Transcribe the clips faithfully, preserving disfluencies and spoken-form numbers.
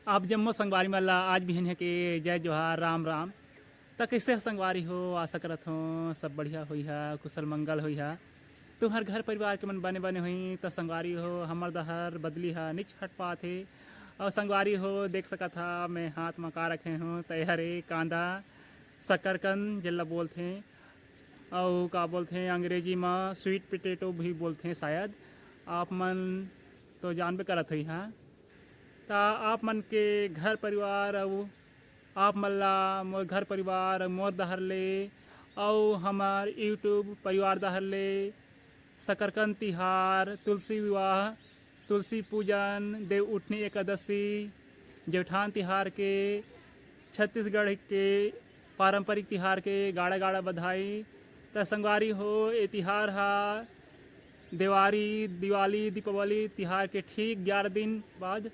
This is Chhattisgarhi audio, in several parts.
आप जम्मो संगवारी मन ला आज बिहनिया के जय जोहार, राम राम। त कइसे ह संगवारी हो? आशा करत हों सब बढ़िया होइहा, कुशल मंगल होइहा। तुम्हर घर परिवार के मन बने बने होही। त संगवारी हो, हमर डहर बदली ह नी छट पात हे। अउ संगवारी हो, देख सकत हा मैं हाथ म का रखे हों, त एहर ए कांदा, शकरकंद जेला बोलथे, अउ का बोलथे अंग्रेजी म स्वीट पोटैटो भी बोलथे शायद। आप मन तो जानबे करत होइहा। त आप मन के घर परिवार अउ आप मन ला मोर घर परिवार अउ मोर डहर ले अउ हमर YouTube परिवार डहर ले शकरकंद तिहार, तुलसी विवाह, तुलसी पूजन, देव उठनी एकादशी, जेठान तिहार के, छत्तीसगढ़ के पारंपरिक तिहार के गाड़ा गाड़ा बधाई। त संगवारी हो, ए तिहार हा देवारी, दिवाली, दीपावली तिहार के ठीक ग्यारह दिन बाद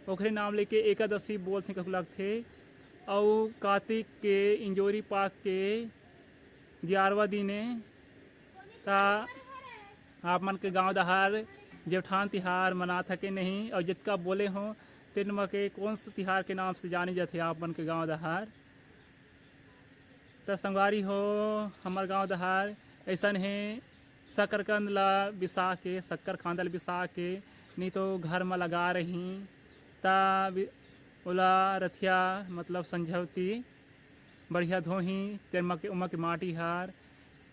ओखरे नाम लेके एकादशी बोलथे कहू लगथे। अउ कार्तिक के इंजोरी पाख के ग्यारहवाँ दिन ए। त आप मन के गांव डहर जेठान तिहार मनात हे के नहीं, अउ जतका बोले हों तेन म के कौन से तिहार के नाम से जाने जाथे आप मन के गांव डहर? त संगवारी हो, हमर गांव डहर अइसन हे, शकरकंद ला बिसा के, शक्कर कांदा ला बिसा के, नहीं तो घर म लगा रही, त बि-, ओला रथिया, मतलब संझौती बढ़िया धोही, तेन म के, ओमा के माटी हर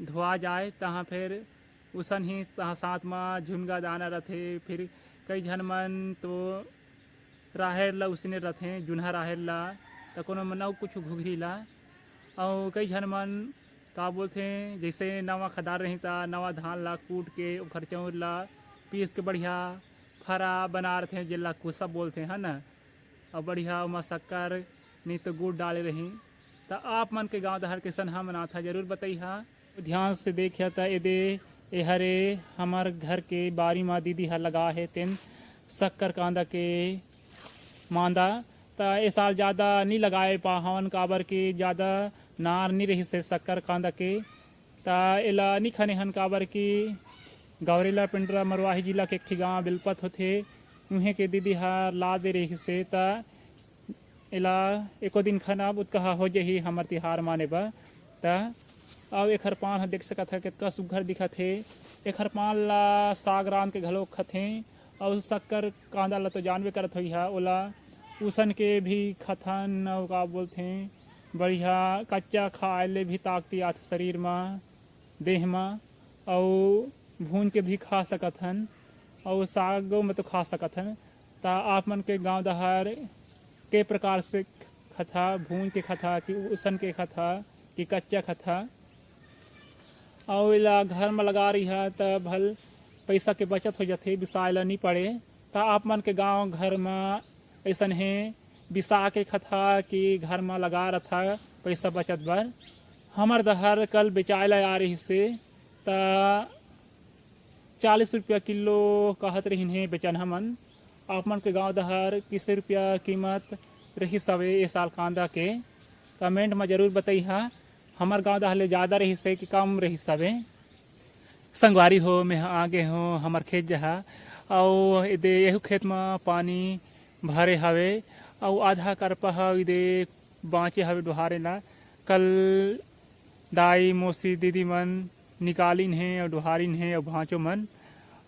धोआ जाए, तहाँ फिर उसन ही तहाँ साथ म झुनगा दाना रथे। फिर कई झन मन तो राहेर ला उसने रथे, जुनहा राहेर ला, त कोनो मन अउ कुछ घुघरी ला। अउ कई झन मन का बोलथे, जइसे नवा खदार रही, त नवा धान ला कूट के ओखर चाउर ला पीस के बढ़िया फरा बना रथे, जेला कुसा बोलथे, है ना। अउ बढ़िया ओमा शक्कर नहीं तो गुड़ डाले रही। त आप मन के गांव डहर कइसन ह मनाथा, जरूर बतइहा। ध्यान से देखिया त एदे, एहरे हमर घर के बारी म दीदी ह लगा हे, तेन शक्कर कांदा के मांदा। त ए साल ज़्यादा नी लगाए पाहवन, काबर के ज़्यादा नार नी रहिस हे शक्कर कांदा के। त एला नी खने हन, काबर कि गौरेला पिंडरा मरवाही जिला के एक ठी गांव बेलपत होथे, उहें के दीदी ह ला दे रहिस हे। त एला एको दिन खनब, ओतका ह हो जही हमर तिहार माने बर। त अउ एखर पान ह देख सकत ह, कतका सुग्घर दिखत हे। एखर पान ला साग रांध के घलो खथे, अउ शक्कर कांदा ला तो जानबे करत होइहा, ओला उसन के भी खथन, अउ का बोलथे, बढ़िया कच्चा खाए ले भी ताकती आथे शरीर म, देह म, अउ भून के भी खा सकत हन, अउ सागो म तो खा सकत हन। त आप मन के गांव डहर के प्रकार से खथा, भून के खथा कि उसन के खथा कि कच्चा खथा? अउ एला घर म लगा रहिहा त भल पइसा के बचत हो जाथे, बिसाए ला नी पड़े। त आप मन के गांव घर म अइसन हे, बिसा के खथा कि घर म लगा रथा पइसा बचत बर? हमर डहर कल बेचाए ला आ रहिस हे, त चालीस रुपया किलो कहत रहिन हे बेचनहा मन। आप मन के गांव डहर किसे रुपया कीमत रहिस हवे ए साल कांदा के? कमेंट म जरूर बतइहा। हमर गांव डहर ले ज़्यादा रहिस हे कि कम रहिस हवे? संगवारी हो, मैं ह आ गे हों हमर खेत जहा, अउ एदे एहू खेत म पानी भरे हवे, अउ आधा करपा ह एदे बांचे हवे डोहारे ला। कल दाई, मौसी, दीदी मन निकालिन हे अउ डोहारिन हे अउ भांचो मन,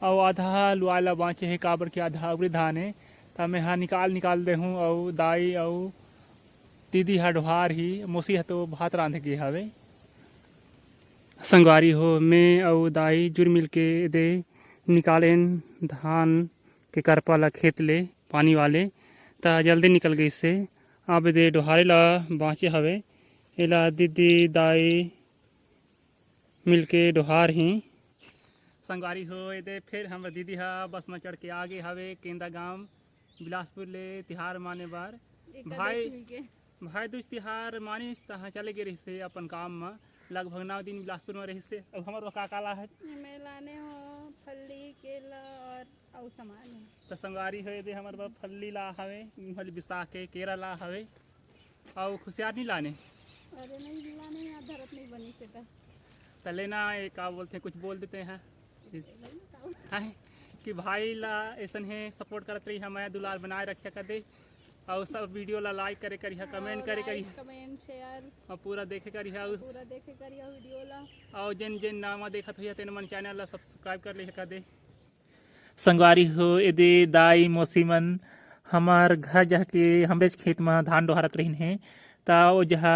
अउ आधा लुआए ला बांचे हे, काबर के आधा अउरे धान हे। त मैं ह निकाल, निकाल देहूं, अउ दाई अउ दीदी ह डोहार ही, मौसी ह तो भात रांधे गे हवे। संगवारी हो, मैं अउ दाई जुर मिल के एदे निकालेन धान के करपा ला खेत ले, पानी वाले, त जल्दी निकल गइस हे। अब एदे डोहारे ला बांचे हवे, एला दीदी, दाई मिल के डोहार ही। संगवारी हो, एदे फेर हमर दीदी ह बस म चढ़ के आ गे हवे केंदा गांव बिलासपुर ले तिहार माने बर। एकादशी भाई, के। भाई दूज तिहार मानिस, तहाँ चले गे रहिस हे अपन काम म। लगभग नौ दिन बिलासपुर म रहिस हे। अब हमर बर का का ला हे? मैं लाने हों फल्ली, केला अउ अउ सामान हे। त संगवारी हो, एदे हमर बर फल्ली ला हवे, इम्हली बिसा के केरा ला हवे, अउ खुसियार नी लाने। अरे नहीं लाने, यहाँ धरत नहीं बनी से त। त लेना, ये का बोलथे, कुछ बोल देते हैं। हैं? कि भाई ला अइसन हे, सपोर्ट करत रही, मया दुलार बनाए रखिया कर दे। अउ सब video ला like करे करिहा, comment करे करिहा, कमेंट शेयर अउ पूरा देखे करिहा। अउ पूरा देखे करिहा वीडियो ला। अउ जेन जेन नावा देखत होइहा तेन मन चैनल ला सब्सक्राइब कर लिहा कर दे। संगवारी हो, एदे दाई मौसी मन हमर घर जाके हमरेच खेत म धान डोहारत रहिन हे, त ओ जहा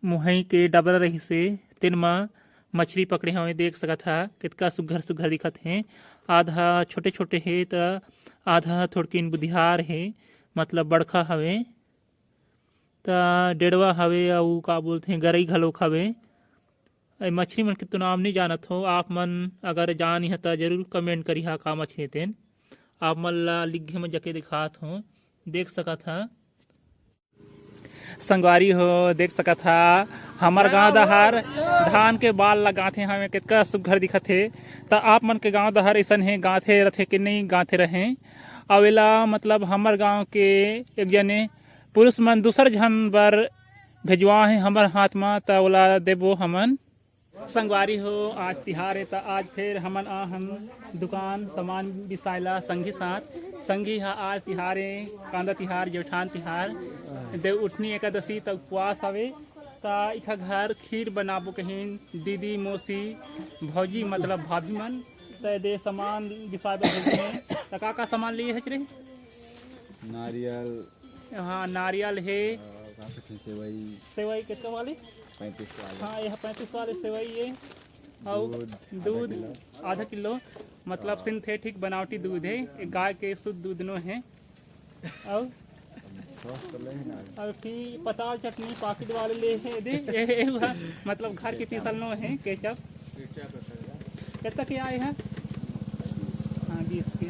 मुहई के डबरा रहिसे, तेन म मछरी पकड़े हवे। देख सकत हा, कितका सुग्घर सुग्घर दिखत हे। आधा छोटे छोटे हे, त आधा थोड़किन बुधियार हे, मतलब बड़खा हवे। त डेढ़वा हवे, अउ का बोलथे, गरई घलोक हवे। ए मछरी मन के तो नाम नहीं जानत हो आप मन, अगर जानिहा त जरूर कमेंट करिहा का मछरी तेन। आप मन ला लिग्घे म जाके दिखात हो, देख सकत हा। संगवारी हो, देख सकत हा, हमर गांव डहर धान के बाल ला गांथे हवे, कितका सुग्घर दिखत हे। त आप मन के गांव डहर अइसन हे, गांथे रथे कि नहीं गांथे रहे? अउ एला मतलब हमर गांव के एक जने पुरुष मन दूसर झन बर भेजवा हे हमर हाथ म, त ओला देबो हमन। संगवारी हो, आज तिहार हे, त आज फेर हमन आ हन दुकान सामान बिसाए ला संगी साथ। संगी हा आज तिहार हे, कांदा तिहार, जेठान तिहार, देव उठनी एकादशी त उपवास हवे। त इखा घर खीर बनाबो कहिन दीदी, मौसी, भौजी, मतलब भाभी मन। त दे सामान बिसाए बर भेजे हे। त का का सामान लिए हच रे? नारियल, हाँ, नारियल हे। अ, का कथे, सेवई, सेवई कितका वाली? पैंतीस वाले। हाँ, यह पैंतीस वाले सेवई हे। अउ दूध, दूध आधा किलो। आधा किलो, मतलब सिंथेटिक बनावटी दूध हे, गाय के शुद्ध दूध नो हे। अउ स्वस्थ ले ना। अउ फिर पताल चटनी पाकिट वाले ले हे दे, ये, ये हुआ, मतलब घर के पीसल नो हे केचप। कितना के आए हे? हाँ, बीस के।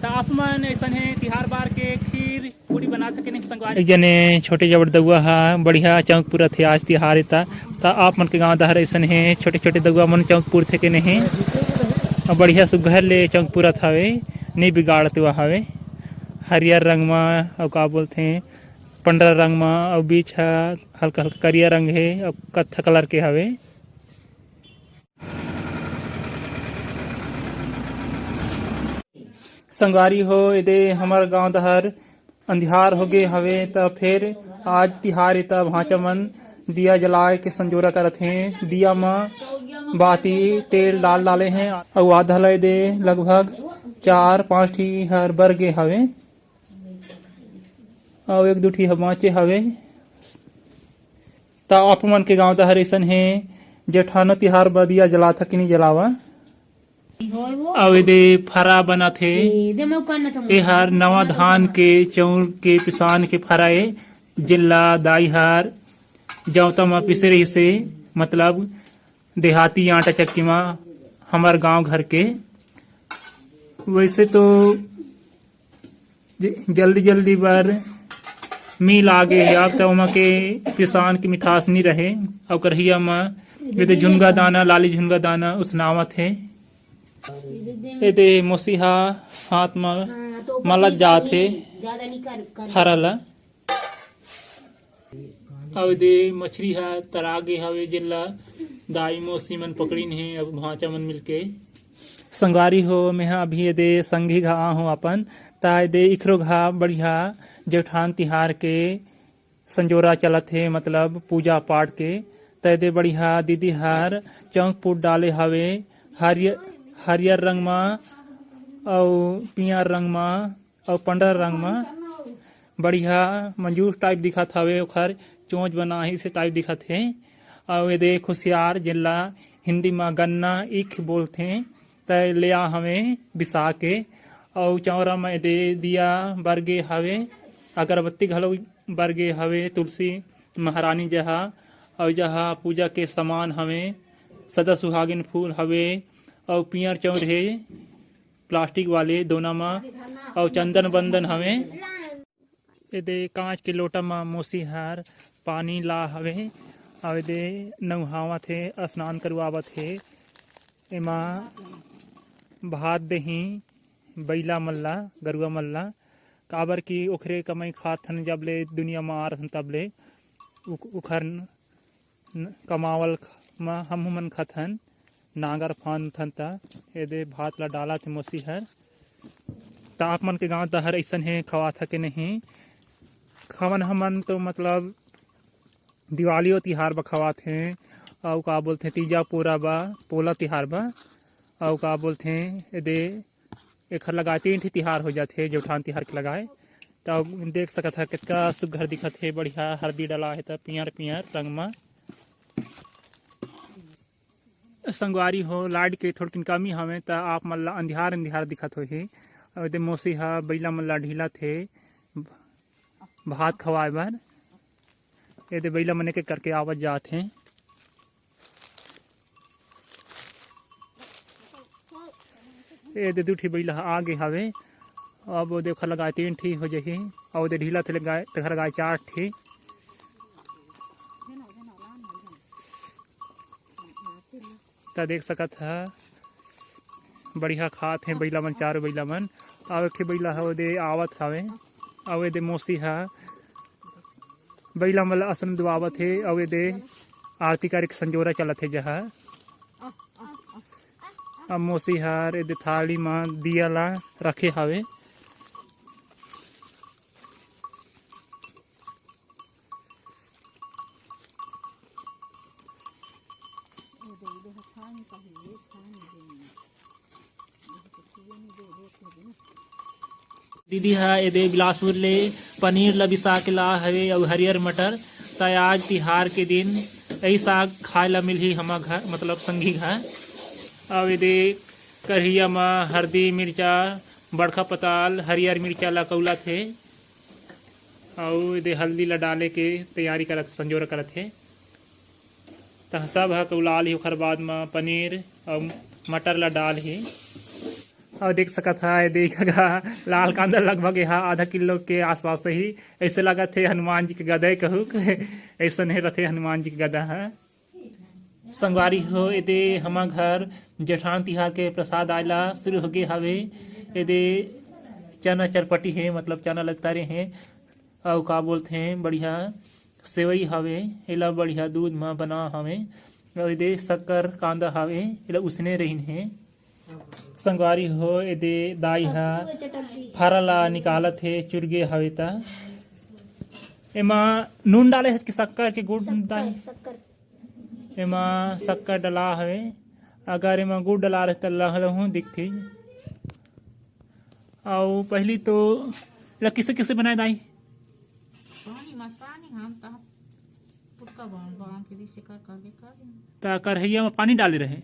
त आप मन अइसन हे तिहार बार के खीर पूरी बनात हे कि नहीं संगवारी? एक जने छोटे जबर दउआ हा बढ़िया चौंक पुरत हे आज तिहार हे त। त आप मन के गांव डहर अइसन हे, छोटे छोटे दउआ मन चौंक पुरथे कि नहीं? अउ बढ़िया सुग्घर ले चौंक पुरत हवे, नहीं बिगाड़त हुआ हवे। हरियर रंग म अउ का बोलथे, पंडरा रंग म, अउ बीच ह हल्का हल्का करिया रंग हे अउ कत्था कलर के हवे। संगवारी हो, एदे हमर गांव डहर अंधियार होगे हवे, त फेर आज तिहार हे, त भांचा मन दिया जलाए के संजोरा करत हे। दिया म बाती तेल डाल डाले हे, अउ आधा ल एदे लगभग चार पांच ठी हर बर गे हवे, अउ एक दू ठी ह बांचे हवे। त आप मन के गांव डहर अइसन हे, जेठानो तिहार बर दिया जलाथा कि नहीं जलावा? अउ एदे फरा बनत हे। एहर नवा धान के चौर के पिसान के फरा ए, जेला दाई हर जौता म पिसे रहिसे, मतलब देहाती आटा चक्की म, हमर गांव घर के। वैसे तो ज-, जल्दी जल्दी बर मिल आ गे हे, अब त ओमा के पिसान के मिठास नी रहे। अउ करहिया म एदे झुनगा दाना, लाली झुनगा दाना उसनावत हे। एदे मोसी हा हाथ म मलत जात हे हरा ला। अउ एदे मछरी हा तरा गे हवे, जेला दाई मौसी मन पकड़िन हे, अब भांचा मन मिलके। संगवारी हो, मेहा अभी एदे संगी घा आहूं अपन, त एदे इखरो घा बढ़िया जेठान तिहार के संजोरा चलत हे, मतलब पूजा पाठ के। त एदे बढ़िया दीदी हर चौंक पुट डाले हवे, हरियर, हरियर रंग म अउ पियर रंग म अउ पंडरा रंग म। बढ़िया मंजूस टाइप दिखत हवे, ओखर चोंच बनाही से टाइप दिखत हे। अउ एदे खुसियार, जेला हिंदी म गन्ना ईख बोलथे, त ले आ हवे बिसा के। अउ चौरा म एदे दिया बर गे हवे, अगरबत्ती घलो बर गे हवे, तुलसी महारानी जहा, अउ जहा पूजा के सामान हवे, सदा सुहागिन फूल हवे, अउ पियर चौर हे प्लास्टिक वाले दोना म, अउ चंदन बंदन हवे। एदे कांच के लोटा म मोसी हर पानी ला हवे, अउ एदे नउहावत हे, स्नान करवावत हे। एमा भात देही बइला मन ला, गरुआ मन ला, काबर कि ओखरे कमाई खात हन, जब ले दुनिया म आ रहन तब ले उख-, उखर न-, कमावल ख-, म हमहू मन खाथन, नांगर फांदथन त एदे भात ला डालत हे मोसी हर। त आप मन के गांव डहर अइसन हे, खवाथा के नहीं? खावन हमन तो मतलब दिवाली ओ तिहार बर खवाथे, अउ का बोलथे तीजा पोरा बर, पोला तिहार बर, अउ का बोलथे एदे एखर लगाए तीन ठी तिहार हो जाथे, जेठान तिहार के लगाए। त देख सकत ह कितका सुग्घर दिखत हे, बढ़िया हरदी डला हे त पियर पियर रंग म। संगवारी हो, लाइट के थोड़किन कमी हवे त आप मन ला अंधियार अंधियार दिखत होही। अउ एदे मौसी ह बइला मन ला ढीलत हे भात खवाए बर। एदे बइला मन एक एक करके आवत जात हे। एदे दू ठी बइला ह आगे हवे। अब ओदे ओखर लगाए तीन ठी हो जही। अउ ओदे ढीला थे लगाए, तेखर लगाए चार ठी। त देख सकत ह, बढ़िया खात हे बइला मन, चारों बइला मन। अउ एक ठी बइला ह ओदे आवत हवे। अउ एदे मौसी ह बइला मन ल असन दुआवत हे। अउ एदे आरती करे के संजोरा चलत हे जहा। अब मौसी हर एदे थाली म दिया ला रखे हवे। दीदी ह एदे बिलासपुर ले पनीर ल बिसा के ला हवे अउ हरियर मटर। त आज तिहार के दिन यही साग खाए ला मिलही हमर घर, मतलब संगी घर। अउ एदे करहिया म हरदी, मिर्चा, बड़का पताल, हरियर मिर्चा ला कौलत हे। अउ एदे हल्दी ला डाले के तैयारी करत, संजोरा करत हे। त सब ह कौलाल ही, ओखर बाद म पनीर अउ मटर ला डाल ही। अउ देख सकत ह, एदे एक घगा लाल कांदा लगभग एहा आधा किलो के आसपास रही। ऐसे लगत हे हनुमान जी के गदा ए कहूक, ऐसन हे रथे हनुमान जी के गदा ह। संगवारी हो, एदे हमर घर जेठान तिहार के प्रसाद आए ला शुरू होगे हवे। एदे चना चरपटी हे, मतलब चना लतारे हे, अउ का बोलथे, बढ़िया सेवई हवे, एला बढ़िया दूध म बना हवे, अउ एदे शक्कर कांदा हवे, एला उसने रहिन हे। संगवारी हो, एदे दाई ह फरा ला निकालत हे, चुरगे हवे त एमा नून डाले हे कि शक्कर के गुड़ दाई? शक्कर। एमा शक्कर डला हवे, अगर एमा गुड़ डला रहे त लहलहू दिखथे। अउ पहली तो एला किसे किसे बनाए दाई? पानी मा, पानी हम तो पुटका बांध, बांध के जैसे कर, कर, कर। त करहैया म पानी डाले रहे।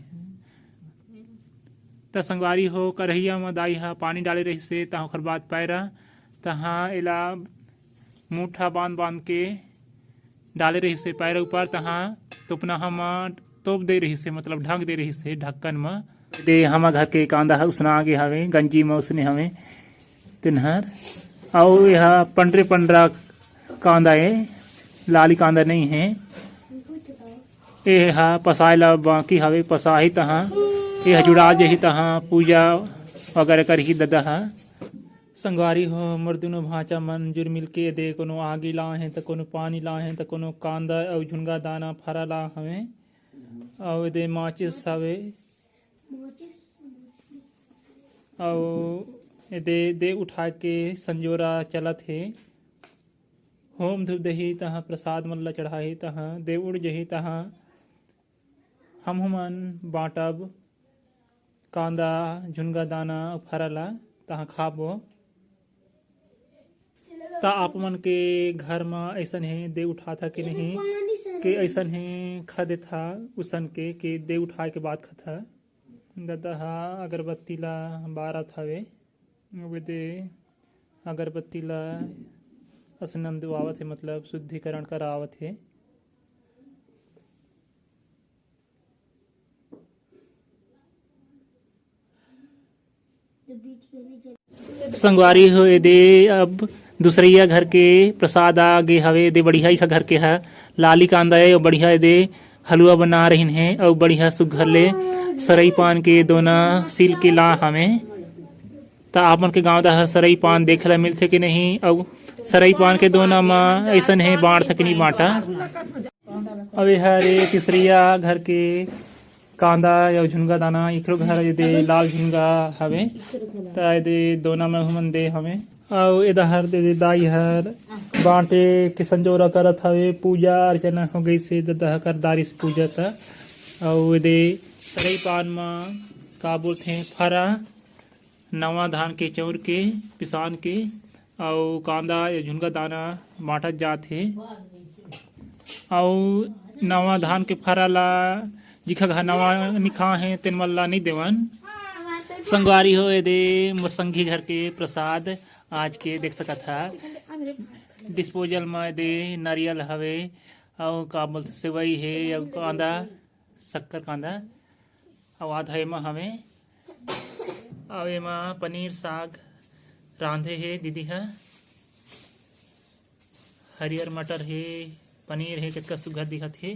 त संगवारी हो, करहैया म दाई ह पानी डाले रहिसे, त ओखर बाद पैरा, तहाँ एला मुठा बांध बांध के डाले रहिसे पैरा ऊपर, तहाँ तोपना ह म तोप दे रहिसे, मतलब ढक दे रहिसे ढक्कन म। दे हमर घर के कांदा ह उसना आगे हवे, गंजी म उसने हवे तेनहर। अउ एहा पंडरे पंडरा कांदा ए, लाली कांदा नइ हे। एहा पसाय ला बाकी हवे, पसाही तहाँ एहा जुड़ा जही, तहाँ पूजा वगैरह करही ददा ह। संगवारी हो, मोर दुनो भांचा मन जुर मिल के एदे कोनो आगी लाए हे, त कोनो पानी लाए हे, त कोनो कांदा अउ झुनगा दाना फरा ला हवे। अउ एदे माचिस हवे। अउ एदे दे उठा के संजोरा चलत हे। होम धूप दही तहाँ प्रसाद मन ला चढ़ाही, तहाँ दे उड़ जही, तहाँ हमहू मन बांटब कांदा, झुनगा दाना अउ फरा ला, तहाँ खाबो। त आप मन के घर म अइसन हे, दे उठाथा के नहीं, के अइसन हे, खा देथा उसन के, के दे उठाए के बाद खाथा? ददा ह अगरबत्ती ला बारत हवे, अउ एदे अगरबत्ती ला असनम दुआवत हे, मतलब शुद्धिकरण करावत हे। संगवारी हो, एदे अब दूसरइया घर के प्रसाद आ गे हवे। एदे बढ़िया इखा घर के ह लाली कांदा ए, अउ बढ़िया एदे हलवा बना रहिन हे, अउ बढ़िया सुग्घर ले सरई पान के दोना सील के ला हवे। त आप मन के गांव डहर सरई पान देखे ला मिलथे कि नहीं, अउ सरई पान के दोना म अइसन हे बांटथे कि नहीं बांटा? अब एहा रे तीसरइया घर के कांदा या झुनगा दाना, इखरो घर एदे लाल झुनगा हवे, त एदे दोना में हमन दे हवे। अउ ए डहर दे दाई हर बांटे के संजोरा करत हवे, पूजा अर्चना हो गइसे, ददा कर दारिस पूजा त। अउ एदे सरई पान म का बोलथे, फरा, नवा धान के चौर के, पिसान के, अउ कांदा या झुनगा दाना बांटत जात हे। अउ नवा धान के फरा ला जिखा घर नवा निखा हे, तेन मन ला नइ देवन। संगवारी हो, एदे मोर संगी घर के प्रसाद आज के देख सकत हा। डिस्पोजल म एदे नारियल हवे, अउ का बोलथे, सेवई हे, अउ कांदा, शक्कर कांदा, अउ आधा एमा हवे, अउ एमा पनीर साग रांधे हे दीदी ह। हरियर मटर हे, पनीर हे, कतका सुघर दिखत हे।